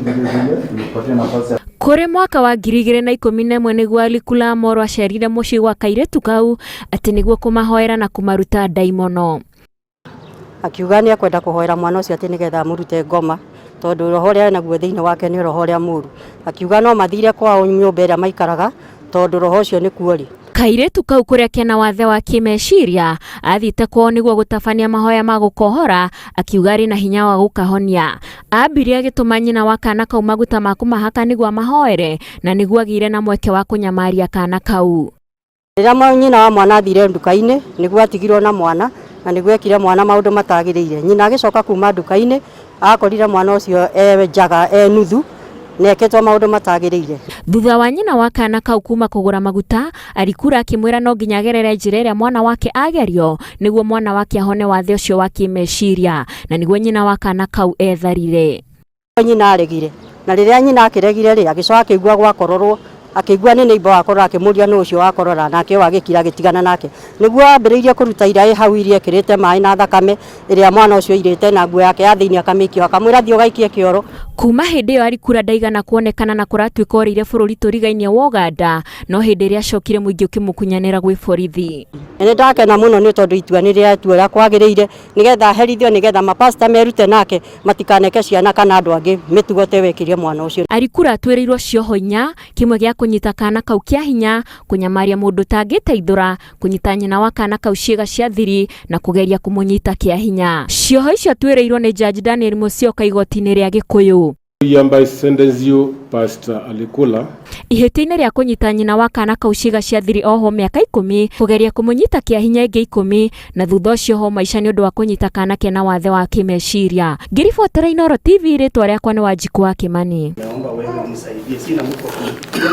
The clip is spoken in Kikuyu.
Vile vile tumepatia nafasi ya Kũrĩ mwaka wa 2011 nĩguo Alikula Amoro acerire mũciĩ gwa kairĩtu kau atĩ nĩguo kũmahoera na kũmaruta ndaimono. Akiuga nĩ ekwenda kũhoera mwana ũcio atĩ nĩgetha amũrute ngoma, tondũ roho ũrĩa enaguo thĩinĩ wake nĩ roho ũrĩa mũru. Akiuga no mathire kwao nyũmba ĩrĩa maikaraga, tondũ roho ũcio nĩkuo ũrĩ. Kairĩtu kau kũrĩa kena wathe wa kĩmeciria athiĩte kwao nĩguo gũtabania mahoya ma gũkohora, akiuga arĩ na hinya wa gũkahonia. Ambire agĩtũma nyina wa kana kau maguta ma kũmahaka nĩguo amahoere na nĩguo agĩire na mweke wa kũnyamaria kana kau. Rĩrĩa nyina wa mwana athire nduka-inĩ, nĩguo atigirwo na mwana, na nĩguo ekire mwana maũndũ matagĩrĩire. Nyina agĩcoka kuma nduka-inĩ, akorire mwana ũcio e njaga, e nuthu, na ekĩtwo maũndũ matagĩrĩire. Thutha wa nyina wa kana kau kuma kũgũra maguta, Alikura akĩmwĩra no nginya agerere njĩra ĩrĩa mwana wake agerio nĩguo mwana wake ahone wathe ũcio wa kĩmeciria, na nĩguo nyina wa kana kau etharire. Nyina aregire, na rĩrĩa nyina akĩregire rĩ, agĩcoka akĩigua gwakororwo, akĩigua nĩ neighbor wakorora, akĩmũria nũ ũcio wakorora, nake ũyũ agĩkira agĩtigana nake. Nĩguo ambĩrĩirie kũruta iraĩ hau iria ekĩrĩte maĩ na thakame ĩrĩa mwana ũcio airĩte, na nguo yake ya thĩinĩ akamĩikia, akamwĩra thiĩ ũgaikie kĩoro. Kuma hĩndĩ ĩyo Alikura ndaigana kuonekana na kũratuĩka orĩire bũrũri tũrigainie wa Ũganda, no hĩndĩ ĩrĩa acokire mũingĩ ũkĩmũkunyanĩra gwĩ borithi. Nĩ ndakena mũno nĩ tondũ itua nĩ rĩatua ũrĩa kwagĩrĩire, nĩgetha aherithio, nĩgetha mapasta merute nake matikaneke ciana kana andũ angĩ mĩtugo ta ĩyo ĩkĩrie mwana ũcio. Alikura atuĩrĩirwo cioho inya, kĩmwe gĩa kũnyita kana kau kĩa hinya, kũnyamaria mũndũ ũtangĩteithũra, kũnyita nyina wa kana kau ciĩga cia thiri na kũgeria kũmũnyita kĩa hinya. Cioho icio atuĩrĩirwo nĩ Judge Daniel Musyoka igoti-inĩ rĩa Gĩkũyũ. Hereby sentence you, Pastor Alikula. Ihĩtia-inĩ rĩa kũnyita nyina wa kana kau ciĩga cia thiri ohwo mĩaka 10, kũgeria kũmũnyita kĩa hinya ĩngĩ 10, na thutha ũcio ohwo maica nĩ ũndũ wa kũnyita kana kena wathe wa kĩmeciria. Ngĩribotera Inooro TV, rĩtwa rĩakwa nĩ Wanjikũ wa Kĩmani. Naomba wewe unisaidie, sina mtu wa kunipigia.